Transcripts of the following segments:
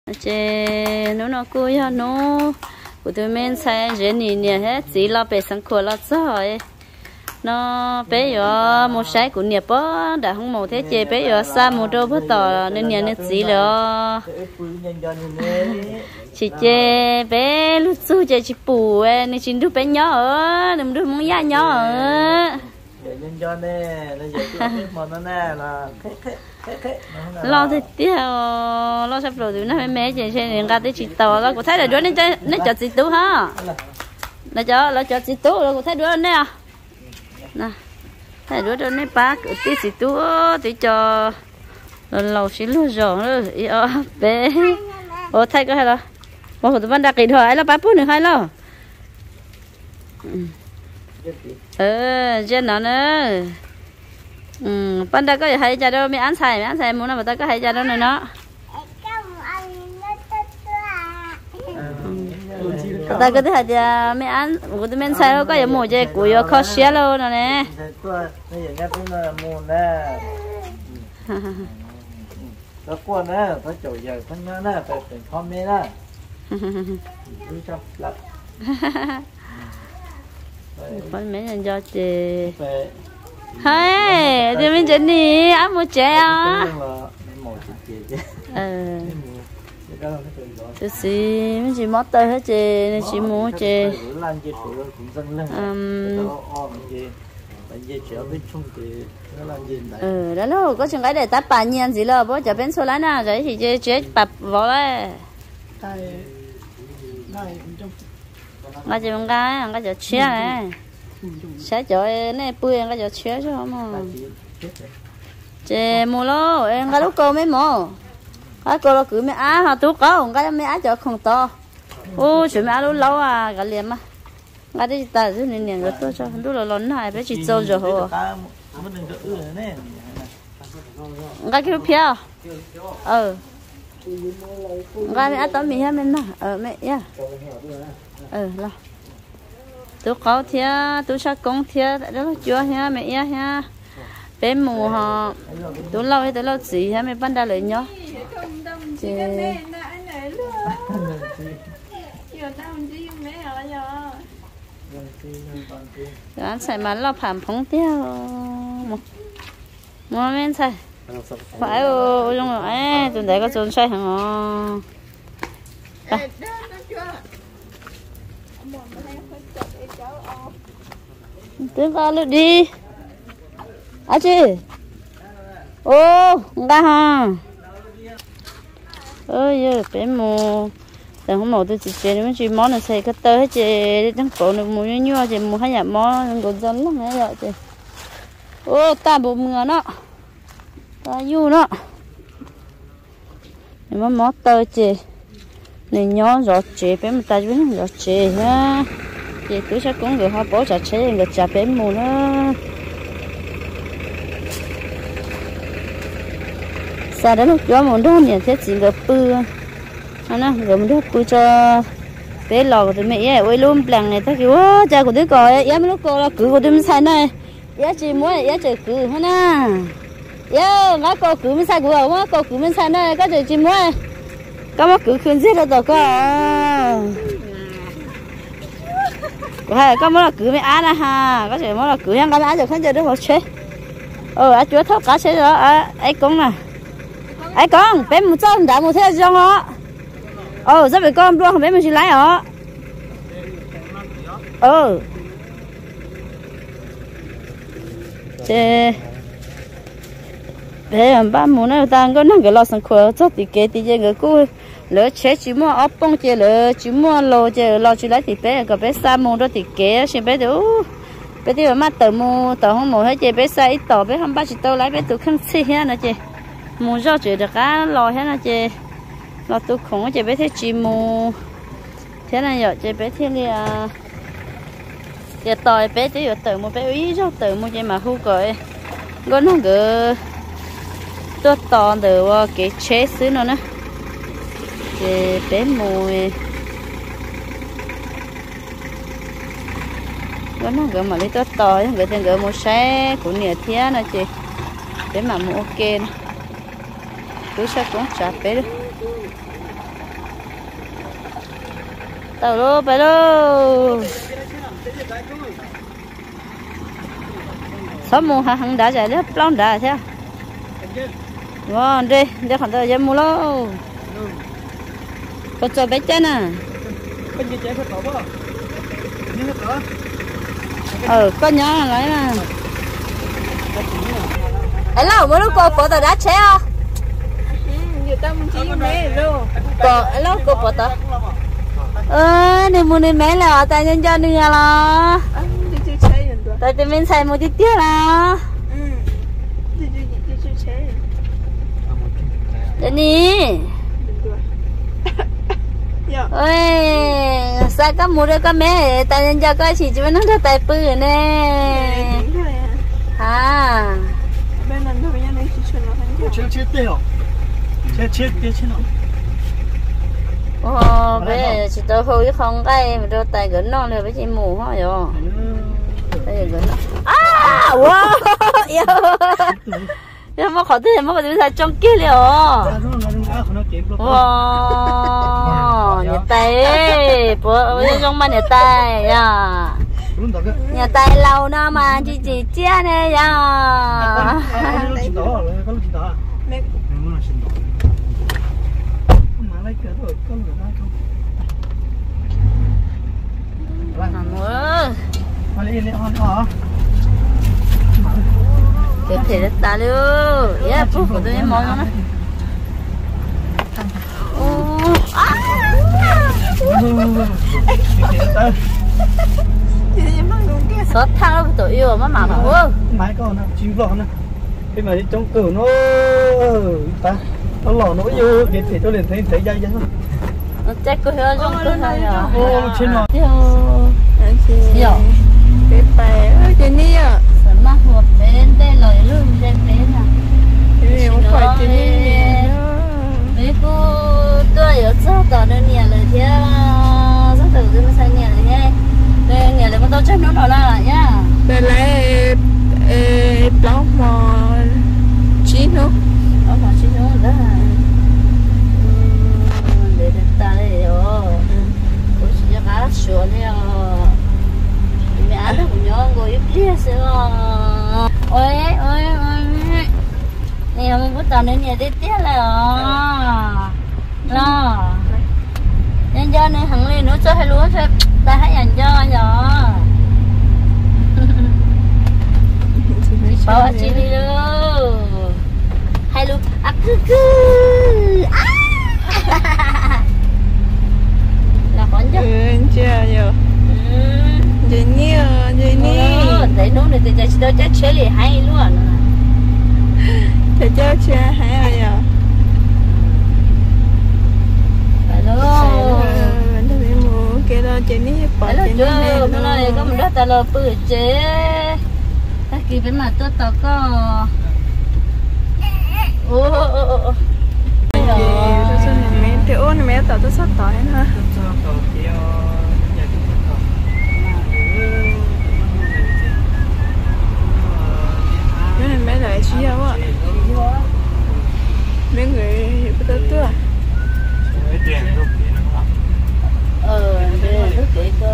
Ces hnub no kuj yog hnub kuv tus me ntxhais Zeb Nis niam thiab txiv los pem Xeev Khuam los txog no, peb yuav mus saib kuv niam puag nram hoob maum thiab ces peb yuav xa mus rau puag tom nws niam nws txiv lawm os. Tsis ces peb lug txug ces tsis pum, nws tsis nrug peb nyob, nws mus nrug Hmoob Yaj nyob. Loj tiag tiag, loj sab plaws tus nag me me ces ntshe nws nqa twb tsis tau los kuv thaij daim duab nej cov txiv tub hos. Lawv cov txiv tub los kuv thaij duab rau nej os. Thaij duab rau nej pab kwv tij txiv tub, twb cov laus laus sib luag zos, ib ob peb. Ua thaij koj hais los, ua tus paj nra qis dhau, es loj pab pug nws hais lauj. Ziaj no na, paj nra koj yuav hais li cas rau me ab ntxhais, me ab ntxhais mus no mas tau koj hais li cas rau nws no? Tau koj twb hais tias me ab, kuv tus me ntxhais koj yuav mus ces kuv yuav kho siab lauj no ne. Poj me nco ces, hais tias me ntsev nis ab mus tsev os. Tus txiv me ntsis mob taw thiab ces nws tsis mus ces, dab laug koj tsis nqa daim tab pam nyias ntxiv los puab cov peb ntxhua lawm na, zam ib chim ces tsis pam vauv lawm. Nqa ces nqa, nqa cov tshiab, saib cov nej pw nqa cov tshiab zog mog. Ces mus lauj, nqa lub kaus me mov, nqa kaus los kwv me ab ho tub qaub, nqa me ab cov khoom tod. Ub, tshuav me ab lub laub kav liam mas. Nqa teb tsis tas xwb, nws niam nkawd tuaj tso ntuj los los nag peb tsis txaus zog hauv. Nqa kiag lub phiab. Nqa me ab tau mis thiab me nag me iab. Tub qaub thiab tub tshaj koob thiab dab laug cuab thiab me iab thiab peb mus ho. Tub lauj thiab tub lauj txiv thiab me paj nra lawv nyob. Ces ab ntxhais mas loj pham phoob tiag. Muab me ntxhais, ua zoo, tus ntawd koj txaus ntshai heev os. Twb nqa lwm dib. Ab tsi, ub, nqa ho. Yog peb mus, tawm hoob maum tus txiv tsev nws me ntsis mob nws txhais ko taw thiab ces, teeb pauv nws mus nyuaj nyuaj ces mus haj yam mob nkaus ntxo leej yom ces. Ub, taj npua mws no, taj yuj no. Nws mob mob taw ces nws nyob zov tsev, peb mus tas zov tsev thiab. Ces tub Tshaj Koob nkawd ho paub tsav tsheb nkawd tsav peb mus na. Xa dab laug cuab mus nrog niam thiab txiv nkawd pw. Nkawd mus nrog pw tso. Peb los kuv tus me iab ua ib lub nplees tag kis ua cas kuv twb kom iab muab lub kaus los kwv kuv tus me ntxhais na. Iab tsis muab, iab tseem kwv thiab na. Iab, nqa kaus kwv me ntxhais, kuv muab kaus kwv me ntxhais na koj tseem tsis muab. Koj muab kwv khwv ntxiag rau tom koj. Kuv hais koj muab los kwv me ab na ha, koj tseem muab los kwv thiab, nqa me ab cov khaub ncaws rau hauv tsheb. Ab cuab thaub qab tsheb os, Ab Koob na. Ab Koob, peb mus txog nrad mus thiaj zoo os. Txhob pem koj nplua peb mus tsis laib os. Ces peb npaj mus na, tas Nkauj Nag nkawd los Xeev Khuam txog tim kev tid ces nkawd kuj, lawv tsheb tsis muaj ob pooj ces lawv tsis muaj laus ces los tsis laib tim peb, kom peb xa mus rau tim kev tab sis peb tias peb twb yuav maj tawm mus tom hoob maum thiab ces peb xa ib tom peb ho npaj tsis tau laib peb tus kheej txhij thiab no ces mus zoj tseem rov qab los thiab no ces los tu khoom ces peb thiaj tsis mus thiab na yom, ces peb thiaj li tias tos peb twb yuav tawm mus, peb ua ib zaug tawm mus ces mam hu kom Nkauj Nag nkawd tuaj tos ntawm ua kev tsheb xwb no na. Ces peb mus, Nkauj Nag nkawd mam li tuaj tos, yog nkawd tias nkawd mus saib kuv niam thiab no ces peb mam mus ua ke no. Tub Tshaj Koob tsav peb lawm. Tau lauj, pais lauj. Txhob mus hav heev nrad, tsam li plaub nrad thiab. Nres, nres qhov ntawd yuav mus lauj. Koj txog peb cab na. Koj nyob los na. Es lauj, muaj lub kaus pov tom dab tsheb os. Pom, es lauj, kaus pov tod. Nws mus nws me lawm os, tas nco nco nws los. Tas tus me ntxhais mus tiag tiag los. Cov ni, xav koj mus rau koj me, tas nco koj tsis tsis muaj neeg nrog tais pw ne. Ha. Peb tsis tau hu ib qho nqaij mus rau tais nkawd noj li, peb cia li mus ho yog. Ua, yog muaj qhov twg muaj qhov twg ntxhais tsoo kiag li os. Ua, niam tais, puas zoo mas niam tais yog. Niam tais laus no mas tsis tsim txiaj ne yog. Kev phem tas li, ib puag kuv tus me mov no na. Xov thaj lub tom ib maj mam mus. Peb mas coob kawg no, tab los no yog kev phem rau li ntev ntev ya ya. Ces kuv zoo kawg no yog. Peb pais ces ni yom. Xav mas hu peb ntej los lub ze peb na. Peb kuj tuaj yuav txog tom nws niam lawm thiab, txog tom tus me ntxhais niam lawm thiab. Nws niam lawv mus tau tsawg hnub no na yom? Lawv lawv plaub hmo tsib hnub. Plaub hmo tsib hnub ntag. Ntev tas li os. Kuv tsis nco qab suav li os. Me ab nrog kuv nyob nkaus ib pliag xwb os. Ua, ua, ua, nws yuav mus pub tom nws niam tiag tiag lawm os. Los, nco nco nws heev li, hnub txoj hais lus tas haj yam nco yom. Tsis paub dab tsi li lauj. Hais lus a kw kw. Los qhov ncauj. Nce ni, nce ni. Ntev hnub nws tias cas tsis tau caij tsheb li heev luaj no. Cas caij tsheb heev yom. Ntag, mus kev los ces nej pom ces nej, koj mus nrog tas los pw tsev. Tag kis peb mam tuaj tos koj. Ua, ua, ua, ua. Ua, nws me, ua nws me tom tuaj txog tod na. Ua nws me lawm tsis yog. Me nkawd puas tau tuaj? Ntawd ntug kev ko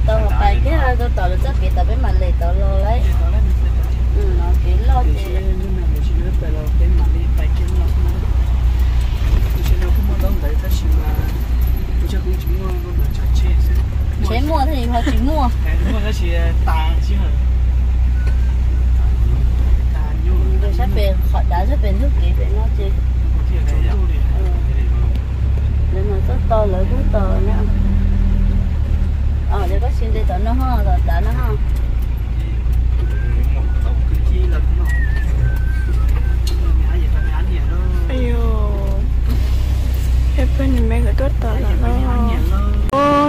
tau pais kiag rau tom lawv txoj kev tod peb mam lem tod los lauj. No kev loj ces tsheb muaj thiab ho tsis muaj. Sab pem qhov dav sab pem ntug kev pem no ces lawv mas txoj to lawv kuj tos na. Os, ces koj sim ntes tom no ho, tom dav no ho. Peb nws me nkawd tuaj tos lawm no.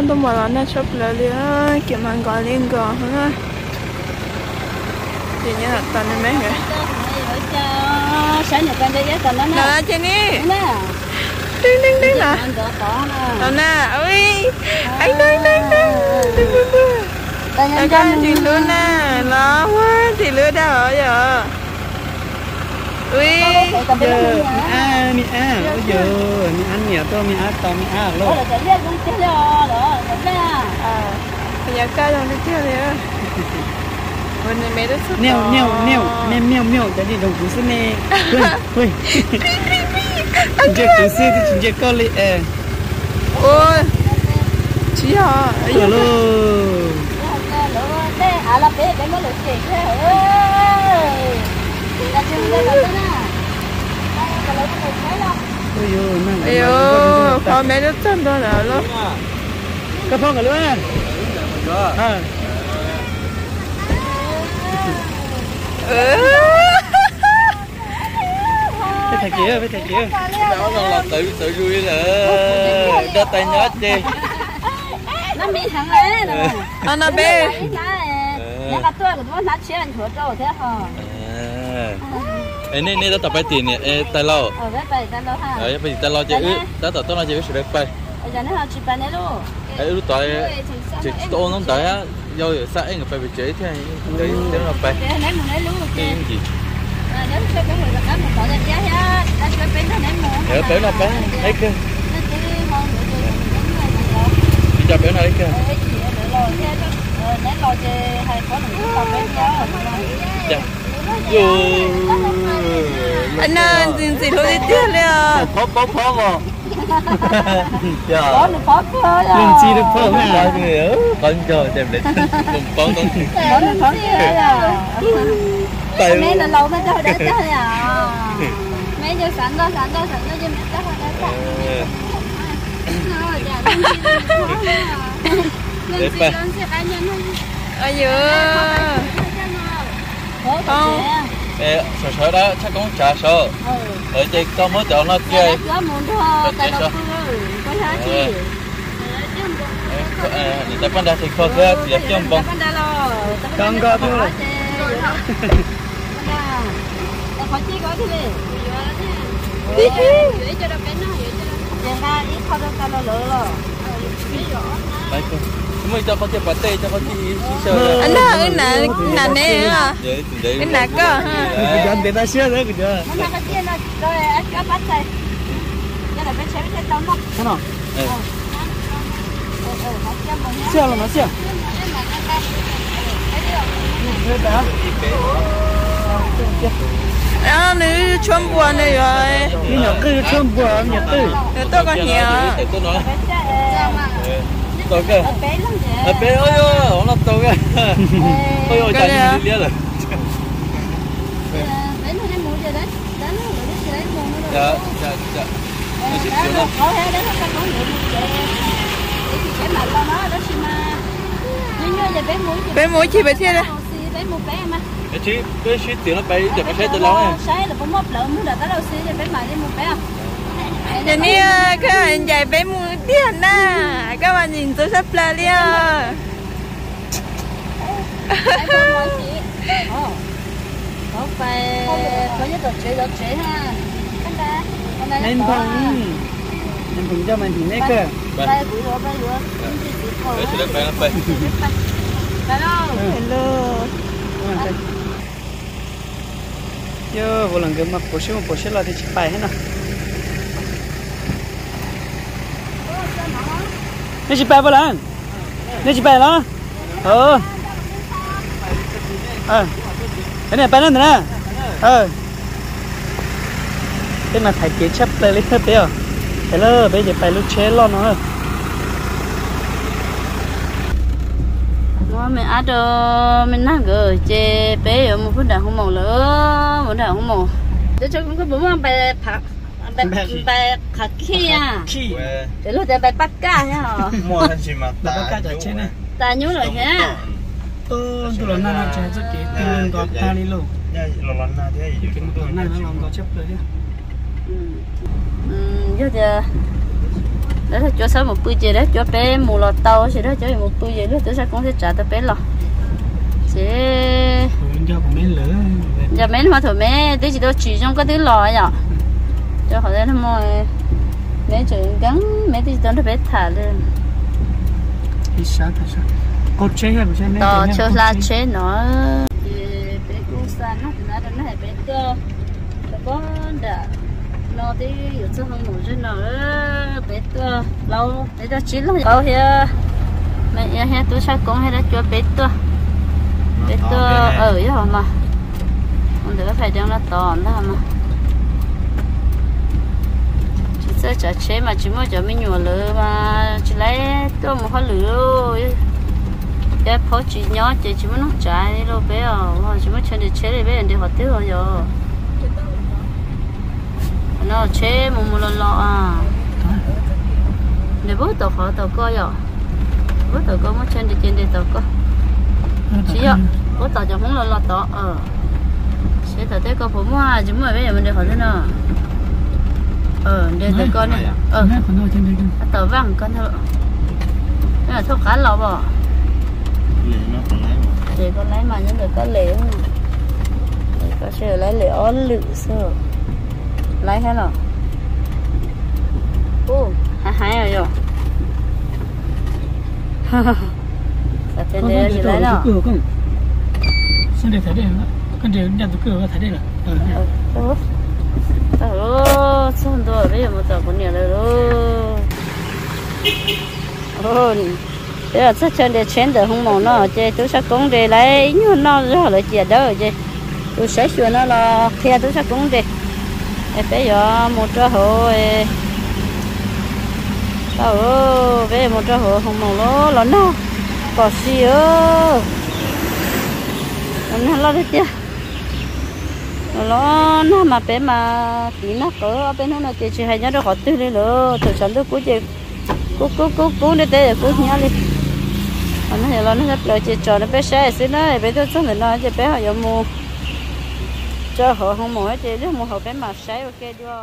Tuaj mus los nag tshaj plaws li, kev mas nkos li nkos na. Ces nyob tom nws me nkawd. Saib niam tais nce iab tom no na. Ces ni. Deeb deeb deeb na. Tom na, ui, deeb deeb deeb. Tab koj tsis hlub na, los muab tsis hlub dag os yom. Ui, me ab, me ab, ua yog me ab niam tuaj, me ab tau me ab lauj. Niam, niam, niam, me miau miau, cov li nrog kuv xwb ne. Ntsia kuv xwb twb tsis ntsia koj li es. Ua, tsis yog lauj. Ayo, qhov me lub txog ntua ntawd lauj. Koj phob nkawd lub. Peb tham kev, peb tham kev. Tawv tawv zus li lawm. Nrog tais nyob ces. No peb. Nej, nej tab tom pais tim niam tais laus. Pais tim tais laus ces wb tab tom tuaj no ces wb sawv daws pais. Wb lub tod tseem tsis tau ua ntawv ntawd, yog xav ej nkawd pais pem tsev thiab, ntawd thiab no pais. Ib ntsis peb no pais ib kawg. Ib co peb no ib kawg. Ntxim ntxim hlub tiag tiag li os. Phob phob phob os. Ntxim hlub phob na. Qhov ncauj ces poob poob. Ayo, sawv sawv dawb tshaj koob tsav saud. Lawv ces koj muab cov no kiag. Niam tais Paj Nra ces kho thiab txiav coj npoo. Koj nkoj tuaj. Muaj ib co qhov tiaj pas tej, ib co qhov tiaj sib xyaw. Wb nam ne, wb nam koj. Kuv cov ntev tag siab xwb kuv cov. Xiab los no xiab. Nws tshuab npua nws yuav. Nws nyuam qwj tshuab npua, nws nyuam qwj. Nws tuaj koj hniav. Peb, ua no tau, liab lawm. Peb mus ib chim peb thiaj li. Peb sib txiav no peb ib tiam peb saib tais laus. Yog niag koj ncaim peb mus tiag na, koj mas ntxim ntxub sab plaws li os. Nphoom, nphoom coj mas ntim neb kawg. Yog vauv los nkawd mas puas siab mus puas siab los tias tsis pais thiab no. Nej tsis pais puas lawm? Nej tsis pais los? Niam pais no ntawm na. Peb mas thaiv kev tshaj plaws li thiab peb os. Peb ces pais lub tsheb loj no. Muab me ab rau me nag nkawd ces peb yuav mus pug nram hoo maum lawm, mus nram hoo maum. Cov tshaj koob koj puas muaj npais qhav khij a? Cov luag tias npais paj kaj thiab os. Tas nyuj lawm thiab. Ntuj los nag no tsis hais txoj kev twg nto tag li lauj. Kev mus tom nag no los nto tshaj plaws thiab. Yog tias lawv cuab txhob mus pw ces lawv cuab peb mus los tau, tab sis lawv cuab mus pw ces luag twb tshaj koob thiab tsav tau peb los. Ces yog me no mas thaum me twb tsis tau tsim zoo koj twb los yom. Rau qhov me tseem nkeeb me twb tsis tau nrog peb tham li. Tos chaw hla tsheb no. Ces peb kuj xa nag tus na rau nag peb tuaj, peb Ua nram no twb yuav txog hoo maum zog no, peb tuaj laub peb tuaj tsib leeg, Kaub thiab Me Iab thiab tub Tshaj Koob thiab dab Cuab peb tuaj, peb tuaj, yog mas, ntawm kab phais deev no tod ntag mas. Tsis txawj tsav tsheb mas tsis muaj cov me nyuam lawv mas tsis laib tuaj mus hauj lwm. Peb phaub tsis nyob ces tsis muaj neeg tsav li lauj peb os, tsis muaj chaw nres tsheb li peb nres qhov twg os yog. No tsheb mus mus los los. Nres pub tom qhov tom koj yom, pub tom koj muaj chaw nres ces nres tom koj. Tsis yog, pub tom cov Hmoob los los tod. Seb tom tej koj puas muaj, tsis muaj peb yuav mus nres qhov twg no. Nres ntawm koj ne. Tom vaj koj ntag. Thauj qab los os. Ces koj laib mas nyob ntawm koj lem. Koj seb laib lem ob lwm xwb. Laib thiab los. Ub, hais hais yom. Xav tias nws tsis laib no. Txog ntua peb yuav mus tom kuv niam lawm lauj. Peb los txog chaw nres tsheb ntawm hoo maum no ces tub Tshaj Koob nres lawm ib nyuag noj zog lawv ciam dawb ces tus saib xyuas no los qhia tub Tshaj Koob nres. Es peb yuav mus rau hauv, tau, peb yuav mus rau hauv hoo maum los los nag pom si. Los nag loj tiag tiag. Los los nag mas peb mas tiv nag qawv ob peb hnub no ces tsis hais nyob rau qhov twg li lawm. Thaum tshav ntuj kub ces kub kub kub kub ntiaj teb kub hnyiab li. Los nag los nag tshaj plaws ces tso rau peb saib xwb na, peb tuaj txog ntawm no ces peb ho yuav mus rau hauv hoo maum ces yog mus hauv peb mam saib ua ke dua.